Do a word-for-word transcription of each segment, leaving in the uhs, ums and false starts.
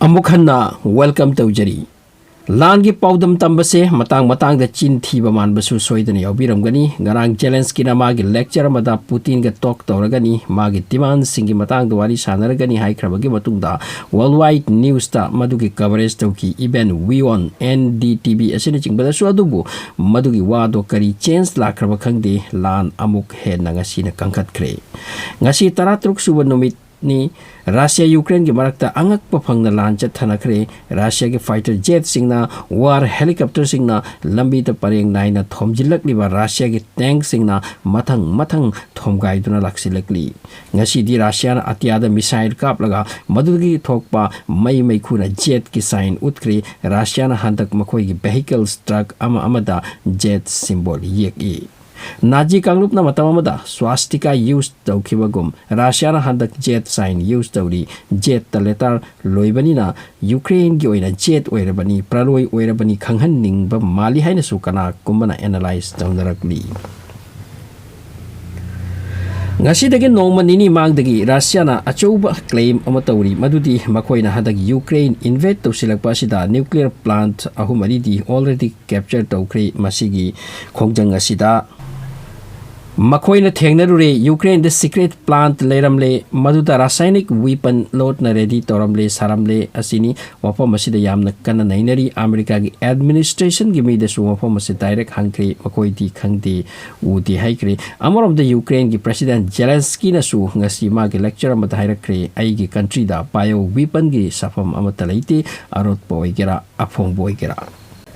ꯑꯃꯨꯛ ꯍꯟꯅ welcome ꯇꯧꯖꯔꯤ꯫ ꯂꯥꯟꯒꯤ ꯄꯥꯎꯗꯝ ꯇꯝꯕꯁꯦ ꯃꯇꯥꯡ ꯃꯇꯥꯡꯗ ꯆꯤꯟ ꯊꯤꯕ ꯃꯥꯟꯕꯁꯨ ꯁꯣꯏꯗꯅ ꯌꯥꯎꯕꯤꯔꯝꯒꯅꯤ꯫ ꯉꯔꯥꯡ ꯖꯦꯂꯦꯟꯁꯀꯤꯅ ꯃꯥꯒꯤ lecture ꯑꯃꯗ ꯄꯨꯇꯤꯟꯒ talk ꯇꯧꯔꯒꯅꯤ, ꯃꯥꯒꯤ demandꯁꯤꯡꯒꯤ ꯃꯇꯥꯡꯗ ꯋꯥꯔꯤ ꯁꯥꯟꯅꯔꯒꯅꯤ ꯍꯥꯏꯈ꯭ꯔꯕꯒꯤ ꯃꯇꯨꯡꯗ World Wide Newsꯇ ꯃꯗꯨꯒꯤ coverage ꯇꯧꯈꯤ꯫ Even WION, N D T V ꯑꯁꯤꯅꯆꯤꯡꯕꯗꯁꯨ꯫ ꯑꯗꯨꯕꯨ ꯃꯗꯨꯒꯤ ꯋꯥꯗꯣ ꯀꯔꯤ change ꯂꯥꯛꯈ꯭ꯔꯕ ꯈꯪꯗꯦ, ꯂꯥꯟ ꯑꯃꯨꯛ ꯍꯦꯟꯅ ꯉꯁꯤꯅ ꯀꯟꯈꯠꯈ꯭ꯔꯦ꯫ ꯉꯁꯤ ꯇꯔꯥꯇꯔꯨꯛ ꯁꯨꯕ ꯅꯨꯃꯤꯠ ꯅꯤ꯫ ꯔꯁꯤꯌꯥ ꯌꯨꯀ꯭ꯔꯦꯟꯒꯤ ꯃꯔꯛꯇ ꯑꯉꯛꯄ ꯐꯪꯅ ꯂꯥꯟ ꯆꯠꯊꯅꯈ꯭ꯔꯦ꯫ ꯔꯁꯤꯌꯥꯒꯤ fighter jetꯁꯤꯡꯅ, war helicopterꯁꯤꯡꯅ, ꯂꯝꯕꯤꯗ ꯄꯔꯦꯡ ꯅꯥꯏꯅ ꯊꯣꯝꯖꯤꯜꯂꯛꯂꯤꯕ ꯔꯁꯤꯌꯥꯒꯤ tankꯁꯤꯡꯅ ꯃꯊꯪ ꯃꯊꯪ ꯊꯣꯝꯒꯥꯏꯗꯨꯅ ꯂꯥꯛꯁꯤꯜꯂꯛꯂꯤ꯫ ꯉꯁꯤꯗꯤ ꯔꯁꯤꯌꯥꯅ ꯑꯇꯤꯌꯥꯗ missile ꯀꯥꯞꯂꯒ ꯃꯗꯨꯗꯒꯤ ꯊꯣꯛꯄ ꯃꯩ ꯃꯩꯈꯨꯅ jetꯀꯤ sign ꯎꯠꯈ꯭ꯔꯦ꯫ ꯔꯁꯤꯌꯥꯅ ꯍꯟꯗꯛ ꯃꯈꯣꯏꯒꯤ vehicles, truck ꯑꯃ ꯑꯃꯗ jet symbol ꯌꯦꯛꯏ꯫ ꯅꯥꯖꯤ ꯀꯥꯡꯂꯨꯞꯅ ꯃꯇꯝ ꯑꯃꯗ swastika use ꯇꯧꯈꯤꯕꯒꯨꯝ, ꯔꯁꯤꯌꯥꯅ ꯍꯟꯗꯛ jet sign use ꯇꯧꯔꯤ꯫ Jetꯇ letter ꯂꯣꯏꯕꯅꯤꯅ ꯌꯨꯀ꯭ꯔꯦꯟꯒꯤ ꯑꯣꯏꯅ jet ꯑꯣꯏꯔꯕꯅꯤ, ꯄ꯭ꯔꯂꯣꯏ ꯑꯣꯏꯔꯕꯅꯤ ꯈꯪꯍꯟꯅꯤꯡꯕ ꯃꯥꯜꯂꯤ ꯍꯥꯏꯅꯁꯨ ꯀꯅꯥꯒꯨꯝꯕꯅ analyse ꯇꯧꯅꯔꯛꯂꯤ꯫ ꯉꯁꯤꯗꯒꯤ ꯅꯣꯡꯃ ꯅꯤꯅꯤ ꯃꯥꯡꯗꯒꯤ ꯔꯁꯤꯌꯥꯅ ꯑꯆꯧꯕ claim ꯑꯃ ꯇꯧꯔꯤ, ꯃꯗꯨꯗꯤ ꯃꯈꯣꯏꯅ ꯍꯟꯗꯛ ꯌꯨꯀ꯭ꯔꯦꯟ invade ꯇꯧꯁꯤꯜꯂꯛꯄ ꯑꯁꯤꯗ nuclear plant ꯑꯍꯨꯝ ꯃꯔꯤꯗꯤ already capture ꯇꯧꯈ꯭ꯔꯦ꯫ ꯃꯁꯤꯒꯤ ꯈꯣꯡꯖꯪ ꯑꯁꯤꯗ ꯃꯈꯣꯏꯅ ꯊꯦꯡꯅꯔꯨꯔꯦ, ꯌꯨꯀ꯭ꯔꯦꯟꯗ secret plant ꯂꯩꯔꯝꯂꯦ, ꯃꯗꯨꯗ ꯔꯁꯥꯌꯅꯤꯛ weapon ꯂꯣꯠꯅ ready ꯇꯧꯔꯝꯂꯦ, ꯁꯥꯔꯝꯂꯦ ꯑꯁꯤꯅꯤ꯫ ꯃꯐꯝ ꯑꯁꯤꯗ ꯌꯥꯝꯅ ꯀꯟꯅ ꯅꯩꯅꯔꯤ꯫ ꯑꯃꯦꯔꯤꯀꯥꯒꯤ administrationꯒꯤ ꯃꯤꯗꯁꯨ ꯃꯐꯝ ꯑꯁꯤ direct ꯍꯪꯈ꯭ꯔꯦ, ꯃꯈꯣꯏꯗꯤ ꯈꯪꯗꯦ, ꯎꯗꯦ ꯍꯥꯏꯈ꯭ꯔꯦ꯫ ꯑꯃꯔꯣꯝꯗ ꯌꯨꯀ꯭ꯔꯦꯟꯒꯤ President ꯖꯦꯂꯦꯟꯁꯀꯤꯅꯁꯨ ꯉꯁꯤ ꯃꯥꯒꯤ lecture ꯑꯃꯗ ꯍꯥꯏꯔꯛꯈ꯭ꯔꯦ, "ꯑꯩꯒꯤ countryꯗ bio weaponꯒꯤ ꯁꯥꯐꯝ ꯑꯃꯠꯇ ꯂꯩꯇꯦ, ꯑꯔꯣꯠꯄ ꯑꯣꯏꯒꯦꯔꯥ, ꯑꯐꯣꯡꯕ ꯑꯣꯏꯒꯦꯔꯥ"꯫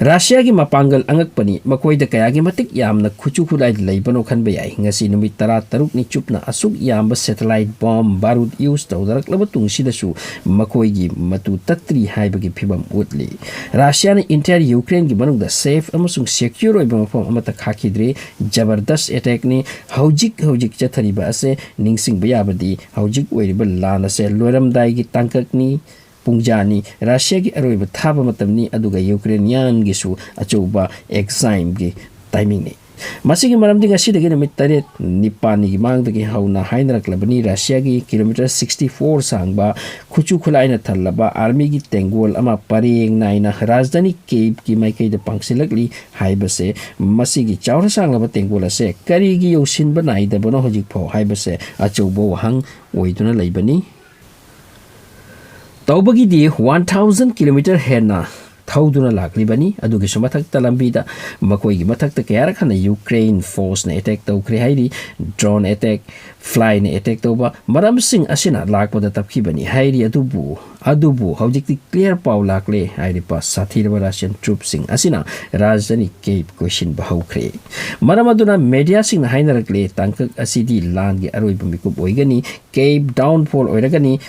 ꯔꯁꯤꯌꯥꯒꯤ ꯃꯄꯥꯡꯒꯜ ꯑꯉꯛꯄꯅꯤ꯫ ꯃꯈꯣꯏꯗ ꯀꯌꯥꯒꯤ ꯃꯇꯤꯛ ꯌꯥꯝꯅ ꯈꯨꯠꯁꯨ ꯈꯨꯠꯂꯥꯏ ꯂꯩꯕꯅꯣ ꯈꯟꯕ ꯌꯥꯏ꯫ ꯉꯁꯤ ꯅꯨꯃꯤꯠ ꯇꯔꯥꯇꯔꯨꯛꯅꯤ ꯆꯨꯞꯅ ꯑꯁꯨꯛ ꯌꯥꯝꯕ satellite bomb ꯕꯥꯔꯨꯗ use ꯇꯧꯅꯔꯛꯂꯕ ꯇꯨꯡꯁꯤꯗꯁꯨ ꯃꯈꯣꯏꯒꯤ ꯃꯇꯨ ꯇꯠꯇ꯭ꯔꯤ ꯍꯥꯏꯕꯒꯤ ꯐꯤꯚꯝ ꯎꯠꯂꯤ꯫ ꯔꯁꯤꯌꯥꯅ entire ꯌꯨꯀ꯭ꯔꯦꯟꯒꯤ ꯃꯅꯨꯡꯗ safe ꯑꯃꯁꯨꯡ secure ꯑꯣꯏꯕ ꯃꯐꯝ ꯑꯃꯠꯇ ꯈꯥꯛꯈꯤꯗ꯭ꯔꯦ꯫ ꯖꯕꯔꯗꯁ attackꯅꯤ꯫ ꯍꯧꯖꯤꯛ ꯍꯧꯖꯤꯛ ꯆꯠꯊꯔꯤꯕ ꯑꯁꯦ ꯅꯤꯡꯁꯤꯡꯕ ꯌꯥꯕꯗꯤ ꯍꯧꯖꯤꯛ ꯑꯣꯏꯔꯤꯕ ꯂꯥꯟ ꯑꯁꯦ ꯂꯣꯏꯔꯝꯗꯥꯏꯒꯤ ꯇꯥꯡꯀꯛꯅꯤ꯫ ꯄꯨꯡꯖꯥꯅꯤ꯫ ꯔꯁꯤꯌꯥꯒꯤ ꯑꯔꯣꯏꯕ ꯊꯥꯕ ꯃꯇꯝꯅꯤ, ꯑꯗꯨꯒ ꯌꯨꯀ꯭ꯔꯦꯅꯤꯌꯥꯟꯒꯤꯁꯨ ꯑꯆꯧꯕ examꯒꯤ timingꯅꯤ꯫ ꯃꯁꯤꯒꯤ ꯃꯔꯝꯗꯤ ꯉꯁꯤꯗꯒꯤ ꯅꯨꯃꯤꯠ ꯇꯔꯦꯠ ꯅꯤꯄꯥꯜꯅꯤꯒꯤ ꯃꯃꯥꯡꯗꯒꯤ ꯍꯧꯅ ꯍꯥꯏꯅꯔꯛꯂꯕꯅꯤ꯫ ꯔꯁꯤꯌꯥꯒꯤ ꯀꯤꯂꯣꯃꯤꯇꯔ sixty four ꯁꯥꯡꯕ ꯈꯨꯠꯁꯨ ꯈꯨꯠꯂꯥꯏꯅ ꯊꯜꯂꯕ ꯑꯥꯔꯃꯤꯒꯤ ꯇꯦꯡꯒꯣꯜ ꯑꯃ ꯄꯔꯦꯡ ꯅꯥꯏꯅ ꯔꯥꯖꯙꯥꯅꯤ ꯀꯤꯌꯦꯚꯀꯤ ꯃꯥꯏꯀꯩꯗ ꯄꯥꯡꯁꯤꯜꯂꯛꯂꯤ ꯍꯥꯏꯕꯁꯦ, ꯃꯁꯤꯒꯤ ꯆꯥꯎꯔ ꯁꯥꯡꯂꯕ ꯇꯦꯡꯒꯣꯜ ꯑꯁꯦ ꯀꯔꯤꯒꯤ ꯌꯧꯁꯤꯟꯕ ꯅꯥꯏꯗꯕꯅꯣ ꯍꯧꯖꯤꯛ ꯐꯥꯎ ꯍꯥꯏꯕꯁꯦ ꯑꯆꯧꯕ ꯋꯥꯍꯪ ꯑꯣꯏꯗꯨꯅ ꯂꯩꯕꯅꯤ꯫ ꯇꯧꯕꯒꯤꯗꯤ one thousand kilometer ꯍꯦꯟꯅ ꯊꯧꯗꯨꯅ ꯂꯥꯛꯂꯤꯕꯅꯤ꯫ ꯑꯗꯨꯒꯤꯁꯨ ꯃꯊꯛꯇ ꯂꯝꯕꯤꯗ ꯃꯈꯣꯏꯒꯤ ꯃꯊꯛꯇ ꯀꯌꯥꯔꯛ ꯍꯟꯅ ꯌꯨꯀ꯭ꯔꯦꯟ ꯐꯣꯔꯁꯅ ꯑꯦꯇꯦꯛ ꯇꯧꯈ꯭ꯔꯦ ꯍꯥꯏꯔꯤ꯫ ꯗ꯭ꯔꯣꯟ ꯑꯦꯇꯦꯛ, ꯐ꯭ꯂꯥꯏꯅ ꯑꯦꯇꯦꯛ ꯇꯧꯕ ꯃꯔꯝꯁꯤꯡ ꯑꯁꯤꯅ ꯂꯥꯛꯄꯗ ꯇꯞꯈꯤꯕꯅꯤ ꯍꯥꯏꯔꯤ꯫ ꯑꯗꯨꯕꯨ, ꯑꯗꯨꯕꯨ ꯍꯧꯖꯤꯛꯇꯤ ꯀ꯭ꯂꯤꯌꯥꯔ ꯄꯥꯎ ꯂꯥꯛꯂꯦ ꯍꯥꯏꯔꯤꯕ ꯁꯥꯊꯤꯔꯕ ꯔꯁꯤꯌꯥꯟ ꯇ꯭ꯔꯨꯞꯁꯤꯡ ꯑꯁꯤꯅ ꯔꯥꯖꯙꯥꯅꯤ ꯀꯤꯌꯦꯚ ꯀꯣꯏꯁꯤꯟꯕ ꯍꯧꯈ꯭ꯔꯦ꯫ ꯃꯔꯝ ꯑꯗꯨꯅ ꯃꯦꯗꯤꯌꯥꯁꯤꯡꯅ ꯍꯥꯏꯅꯔꯛꯂꯦ, ꯇꯥꯡꯀꯛ ꯑꯁꯤꯗꯤ ꯂꯥꯟꯒꯤ ꯑꯔꯣꯏꯕ ꯃꯤꯀꯨꯞ ꯑꯣꯏꯒꯅꯤ꯫ ꯀꯤꯌꯦꯚ ꯗꯥꯎꯟꯐꯣꯜ ꯑꯣꯏꯔꯒꯅꯤ꯫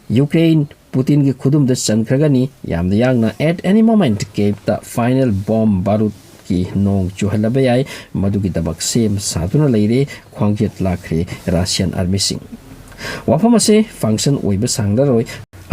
ꯌꯨꯀ꯭ꯔꯦꯟ ꯄꯨꯇꯤꯟꯒꯤ ꯈꯨꯗꯨꯝꯗ ꯆꯟꯈ꯭ꯔꯒꯅꯤ꯫ ꯌꯥꯝꯅ ꯌꯥꯡꯅ, at any moment ꯀꯤꯌꯦꯚꯇ ꯐꯥꯏꯅꯦꯜ ꯕꯣꯝ ꯕꯥꯔꯨꯗꯀꯤ ꯅꯣꯡ ꯆꯨꯍꯜꯂꯕ ꯌꯥꯏ꯫ ꯃꯗꯨꯒꯤꯗꯃꯛ ꯁꯦꯝ ꯁꯥꯗꯨꯅ ꯂꯩꯔꯦ꯫ ꯈ꯭ꯋꯥꯡꯖꯦꯠ ꯂꯥꯛꯈ꯭ꯔꯦ ꯔꯁꯤꯌꯥꯟ ꯑꯥꯔꯃꯤꯁꯤꯡ꯫ ꯋꯥꯐꯝ ꯑꯁꯦ ꯐꯪꯁꯟ ꯑꯣꯏꯕ ꯁꯥꯡꯂꯔꯣꯏ꯫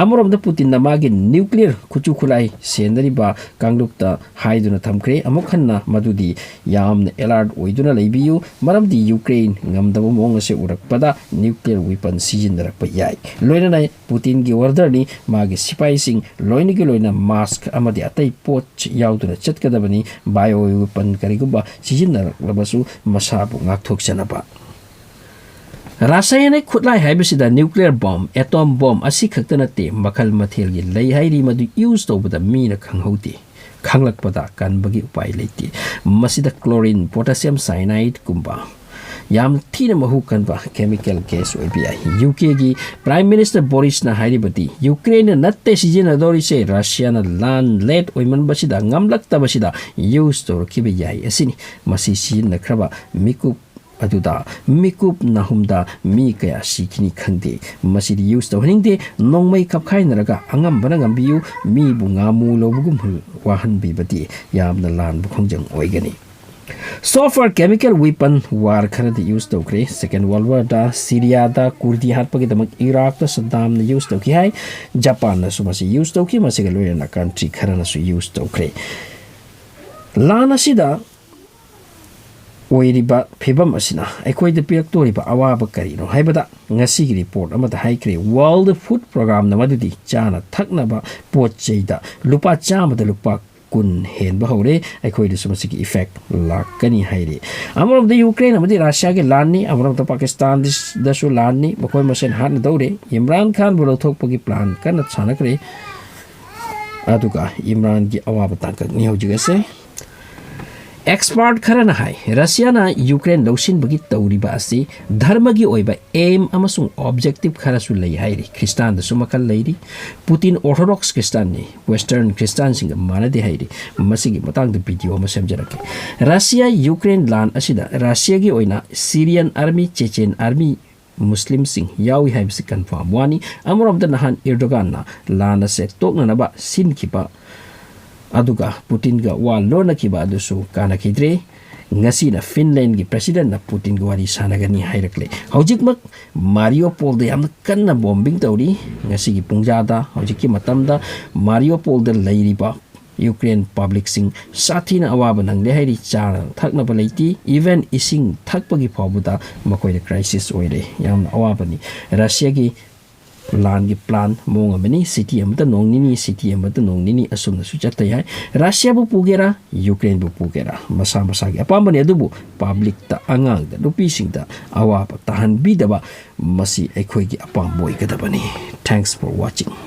ꯑꯃꯔꯣꯝꯗ ꯄꯨꯇꯤꯟꯅ ꯃꯥꯒꯤ ꯅ꯭ꯌꯨꯀ꯭ꯂꯤꯌꯔ ꯈꯨꯠꯁꯨ ꯈꯨꯠꯂꯥꯏ ꯁꯦꯟꯅꯔꯤꯕ ꯀꯥꯡꯂꯨꯞꯇ ꯍꯥꯏꯗꯨꯅ ꯊꯝꯈ꯭ꯔꯦ, ꯑꯃꯨꯛ ꯍꯟꯅ ꯃꯗꯨꯗꯤ ꯌꯥꯝꯅ ꯑꯦꯂꯥꯔꯠ ꯑꯣꯏꯗꯨꯅ ꯂꯩꯕꯤꯌꯨ, ꯃꯔꯝꯗꯤ ꯌꯨꯀ꯭ꯔꯦꯟ ꯉꯝꯗꯕ ꯃꯑꯣꯡ ꯑꯁꯦ ꯎꯔꯛꯄꯗ ꯅ꯭ꯌꯨꯀ꯭ꯂꯤꯌꯔ ꯋꯤꯄꯟ ꯁꯤꯖꯤꯟꯅꯔꯛꯄ ꯌꯥꯏ꯫ ꯂꯣꯏꯅꯅ ꯄꯨꯇꯤꯟꯒꯤ ꯑꯣꯔꯗꯔꯅꯤ, ꯃꯥꯒꯤ ꯁꯤꯄꯥꯏꯁꯤꯡ ꯂꯣꯏꯅꯒꯤ ꯂꯣꯏꯅ ꯃꯥꯁꯛ ꯑꯃꯗꯤ ꯑꯇꯩ ꯄꯣꯠ ꯌꯥꯎꯗꯨꯅ ꯆꯠꯀꯗꯕꯅꯤ꯫ ꯕꯥꯏꯑꯣ ꯋꯤꯄꯟ ꯀꯔꯤꯒꯨꯝꯕ ꯁꯤꯖꯤꯟꯅꯔꯛꯂꯕꯁꯨ ꯃꯁꯥꯕꯨ ꯉꯥꯛꯊꯣꯛꯆꯅꯕ꯫ ꯔꯥꯁꯥꯌꯅꯤꯛ ꯈꯨꯠꯂꯥꯏ ꯍꯥꯏꯕꯁꯤꯗ ꯅ꯭ꯌꯨꯀ꯭ꯂꯤꯌꯔ ꯕꯣꯝ, ꯑꯦꯇꯣꯝ ꯕꯣꯝ ꯑꯁꯤ ꯈꯛꯇ ꯅꯠꯇꯦ, ꯃꯈꯜ ꯃꯊꯦꯜꯒꯤ ꯂꯩ ꯍꯥꯏꯔꯤ꯫ ꯃꯗꯨ ꯌꯨꯁ ꯇꯧꯕꯗ ꯃꯤꯅ ꯈꯪꯍꯧꯗꯦ, ꯈꯪꯂꯛꯄꯗ ꯀꯟꯕꯒꯤ ꯎꯄꯥꯏ ꯂꯩꯇꯦ꯫ ꯃꯁꯤꯗ ꯀ꯭ꯂꯣꯔꯤꯟ, ꯄꯣꯇꯥꯁꯤꯌꯝ ꯁꯥꯏꯅꯥꯏꯗꯀꯨꯝꯕ ꯌꯥꯝ ꯊꯤꯅ ꯃꯍꯨ ꯀꯟꯕ ꯀꯦꯃꯤꯀꯦꯜ ꯒꯦꯁ ꯑꯣꯏꯕ ꯌꯥꯏ꯫ ꯌꯨ ꯀꯦꯒꯤ ꯄ꯭ꯔꯥꯏꯝ ꯃꯤꯅꯤꯁꯇꯔ ꯕꯣꯔꯤꯁꯅ ꯍꯥꯏꯔꯤꯕꯗꯤ, ꯌꯨꯀ꯭ꯔꯦꯟꯅ ꯅꯠꯇꯦ ꯁꯤꯖꯤꯟꯅꯗꯧꯔꯤꯁꯦ, ꯔꯁꯤꯌꯥꯅ ꯂꯥꯟ ꯂꯦꯠ ꯑꯣꯏꯃꯟꯕꯁꯤꯗ, ꯉꯝꯂꯛꯇꯕꯁꯤꯗ ꯌꯨꯁ ꯇꯧꯔꯛꯈꯤꯕ ꯌꯥꯏ ꯑꯁꯤꯅꯤ꯫ ꯃꯁꯤ ꯁꯤꯖꯤꯟꯅꯈ꯭ꯔꯕ ꯃꯤꯀꯨꯞ ꯑꯗꯨꯗ, ꯃꯤꯀꯨꯞ ꯅꯥꯍꯨꯝꯗ ꯃꯤ ꯀꯌꯥ ꯁꯤꯈꯤꯅꯤ ꯈꯪꯗꯦ꯫ ꯃꯁꯤꯗꯤ ꯌꯨꯁ ꯇꯧꯍꯟꯅꯤꯡꯗꯦ꯫ ꯅꯣꯡꯃꯩ ꯀꯞꯈꯥꯏꯅꯔꯒ ꯑꯉꯝꯕꯅ ꯉꯝꯕꯤꯌꯨ꯫ ꯃꯤꯕꯨ ꯉꯥꯃꯨ ꯂꯧꯕꯒꯨꯝ ꯋꯥꯍꯟꯕꯤꯕꯗꯤ ꯌꯥꯝꯅ ꯂꯥꯟꯕ ꯈꯣꯡꯖꯪ ꯑꯣꯏꯒꯅꯤ꯫ So far chemical weapon war ꯈꯔꯗꯤ ꯌꯨꯁ ꯇꯧꯈ꯭ꯔꯦ꯫ ꯁꯦꯀꯦꯟ ꯋꯥꯔꯜ ꯋꯥꯔꯗ ꯁꯤꯔꯤꯌꯥꯗ ꯀꯨꯔꯗꯤ ꯍꯥꯠꯄꯒꯤꯗꯃꯛ ꯏꯔꯥꯛꯇ ꯁꯗꯥꯝꯅ ꯌꯨꯁ ꯇꯧꯈꯤ ꯍꯥꯏ꯫ ꯖꯄꯥꯟꯅꯁꯨ ꯃꯁꯤ ꯌꯨꯁ ꯇꯧꯈꯤ꯫ ꯃꯁꯤꯒ ꯂꯣꯏꯅꯅ ꯀꯟꯇ꯭ꯔꯤ ꯈꯔꯅꯁꯨ ꯌꯨꯁ ꯇꯧꯈ꯭ꯔꯦ꯫ ꯂꯥꯟ ꯑꯁꯤꯗ ꯑꯣꯏꯔꯤꯕ ꯐꯤꯕꯝ ꯑꯁꯤꯅ ꯑꯩꯈꯣꯏꯗ ꯄꯤꯔꯛꯇꯣꯔꯤꯕ ꯑꯋꯥꯕ ꯀꯔꯤꯅꯣ ꯍꯥꯏꯕꯗ, ꯉꯁꯤꯒꯤ ꯔꯤꯄꯣꯔꯠ ꯑꯃꯗ ꯍꯥꯏꯈ꯭ꯔꯦ, ꯋꯥꯔꯜꯗ ꯐꯨꯗ ꯄ꯭ꯔꯣꯒ꯭ꯔꯥꯝꯅ ꯃꯗꯨꯗꯤ ꯆꯥꯅ ꯊꯛꯅꯕ ꯄꯣꯠ ꯆꯩꯗ ꯂꯨꯄꯥ ꯆꯥꯝꯃꯗ ꯂꯨꯄꯥ ꯀꯨꯟ ꯍꯦꯟꯕ ꯍꯧꯔꯦ꯫ ꯑꯩꯈꯣꯏꯗꯁꯨ ꯃꯁꯤꯒꯤ ꯏꯐꯦꯛ ꯂꯥꯛꯀꯅꯤ ꯍꯥꯏꯔꯤ꯫ ꯑꯃꯔꯣꯝꯗ ꯌꯨꯀ꯭ꯔꯦꯟ ꯑꯃꯗꯤ ꯔꯁꯤꯌꯥꯒꯤ ꯂꯥꯟꯅꯤ, ꯑꯃꯔꯣꯝꯗ ꯄꯥꯀꯤꯁꯇꯥꯟꯗꯁꯨ ꯂꯥꯟꯅꯤ, ꯃꯈꯣꯏ ꯃꯁꯦꯟ ꯍꯥꯠꯅꯗꯧꯔꯦ꯫ ꯏꯝꯔꯥꯟ ꯈꯥꯟꯕꯨ ꯂꯧꯊꯣꯛꯄꯒꯤ ꯄ꯭ꯂꯥꯟ ꯀꯟꯅ ꯁꯥꯟꯅꯈ꯭ꯔꯦ꯫ ꯑꯗꯨꯒ ꯏꯝꯔꯥꯟꯒꯤ ꯑꯋꯥꯕ ꯇꯥꯡꯀꯛꯅꯤ ꯍꯧꯖꯤꯛ ꯑꯁꯦ꯫ ꯑꯦꯛꯁꯄꯥꯔꯠ ꯈꯔꯅ ꯍꯥꯏ, ꯔꯁꯤꯌꯥꯅ ꯌꯨꯀ꯭ꯔꯦꯟ ꯂꯧꯁꯤꯟꯕꯒꯤ ꯇꯧꯔꯤꯕ ꯑꯁꯤ ꯙꯔꯃꯒꯤ ꯑꯣꯏꯕ ꯑꯦꯝ ꯑꯃꯁꯨꯡ ꯑꯣꯕꯖꯦꯛꯇꯤꯚ ꯈꯔꯁꯨ ꯂꯩ ꯍꯥꯏꯔꯤ꯫ ꯈ꯭ꯔꯤꯁꯇꯥꯟꯗꯁꯨ ꯃꯈꯜ ꯂꯩꯔꯤ꯫ ꯄꯨꯇꯤꯟ ꯑꯣꯔꯊꯣꯗꯣꯛꯁ ꯈ꯭ꯔꯤꯁꯇꯥꯟꯅꯤ, ꯋꯦꯁꯇꯔꯟ ꯈ꯭ꯔꯤꯁꯇꯥꯟꯁꯤꯡꯒ ꯃꯥꯟꯅꯗꯦ ꯍꯥꯏꯔꯤ꯫ ꯃꯁꯤꯒꯤ ꯃꯇꯥꯡꯗ ꯚꯤꯗꯤꯑꯣ ꯑꯃ ꯁꯦꯝꯖꯔꯛꯀꯦ꯫ ꯔꯁꯤꯌꯥ ꯌꯨꯀ꯭ꯔꯦꯟ ꯂꯥꯟ ꯑꯁꯤꯗ ꯔꯁꯤꯌꯥꯒꯤ ꯑꯣꯏꯅ ꯁꯤꯔꯤꯌꯟ ꯑꯥꯔꯃꯤ, ꯆꯦꯆꯦꯟ ꯑꯥꯔꯃꯤ, ꯃꯨꯁꯂꯤꯝꯁꯤꯡ ꯌꯥꯎꯏ ꯍꯥꯏꯕꯁꯤ ꯀꯟꯐꯥꯔꯝ ꯋꯥꯅꯤ꯫ ꯑꯃꯔꯣꯝꯗ ꯅꯍꯥꯟ ꯏꯔꯗꯣꯒꯥꯟꯅ ꯂꯥꯟ ꯑꯁꯦ ꯇꯣꯛꯅꯅꯕ ꯁꯤꯟꯈꯤꯕ ꯑꯗꯨꯒ ꯄꯨꯇꯤꯟꯒ ꯋꯥ ꯂꯣꯟꯅꯈꯤꯕ ꯑꯗꯨꯁꯨ ꯀꯥꯟꯅꯈꯤꯗ꯭ꯔꯦ꯫ ꯉꯁꯤꯅ ꯐꯤꯟꯂꯦꯟꯒꯤ ꯄ꯭ꯔꯦꯁꯤꯗꯦꯟꯠꯅ ꯄꯨꯇꯤꯟꯒ ꯋꯥꯔꯤ ꯁꯥꯟꯅꯒꯅꯤ ꯍꯥꯏꯔꯛꯂꯦ꯫ ꯍꯧꯖꯤꯛꯃꯛ ꯃꯥꯔꯤꯌꯣꯄꯣꯜꯗ ꯌꯥꯝꯅ ꯀꯟꯅ ꯕꯣꯝꯕꯤꯡ ꯇꯧꯔꯤ꯫ ꯉꯁꯤꯒꯤ ꯄꯨꯡꯖꯥꯗ, ꯍꯧꯖꯤꯛꯀꯤ ꯃꯇꯝꯗ ꯃꯥꯔꯤꯌꯣꯄꯣꯜꯗ ꯂꯩꯔꯤꯕ ꯌꯨꯀ꯭ꯔꯦꯟ ꯄꯕ꯭ꯂꯤꯛꯁꯤꯡ ꯁꯥꯊꯤꯅ ꯑꯋꯥꯕ ꯅꯪꯂꯦ ꯍꯥꯏꯔꯤ꯫ ꯆꯥꯅ ꯊꯛꯅꯕ ꯂꯩꯇꯦ, ꯏꯚꯟ ꯏꯁꯤꯡ ꯊꯛꯄꯒꯤ ꯐꯥꯎꯕꯗ ꯃꯈꯣꯏꯗ ꯀ꯭ꯔꯥꯏꯁꯤꯁ ꯑꯣꯏꯔꯦ꯫ ꯌꯥꯝꯅ ꯑꯋꯥꯕꯅꯤ꯫ ꯔꯁꯤꯌꯥꯒꯤ ꯂꯥꯟꯒꯤ ꯄ꯭ꯂꯥꯟ ꯃꯑꯣꯡ ꯑꯃꯅꯤ꯫ ꯁꯤꯇꯤ ꯑꯃꯗ ꯅꯣꯡ ꯅꯤꯅꯤ, ꯁꯤꯇꯤ ꯑꯃꯗ ꯅꯣꯡ ꯅꯤꯅꯤ, ꯑꯁꯨꯝꯅꯁꯨ ꯆꯠꯄ ꯌꯥꯏ꯫ ꯔꯁꯤꯌꯥꯕꯨ ꯄꯨꯒꯦꯔꯥ, ꯌꯨꯀ꯭ꯔꯦꯟꯕꯨ ꯄꯨꯒꯦꯔꯥ, ꯃꯁꯥ ꯃꯁꯥꯒꯤ ꯑꯄꯥꯝꯕꯅꯤ꯫ ꯑꯗꯨꯕꯨ ꯄꯕ꯭ꯂꯤꯛꯇ, ꯑꯉꯥꯡꯗ, ꯅꯨꯄꯤꯁꯤꯡꯗ ꯑꯋꯥꯕ ꯇꯥꯍꯟꯕꯤꯗꯕ, ꯃꯁꯤ ꯑꯩꯈꯣꯏꯒꯤ ꯑꯄꯥꯝꯕ ꯑꯣꯏꯒꯗꯕꯅꯤ꯫ Thanks for watching.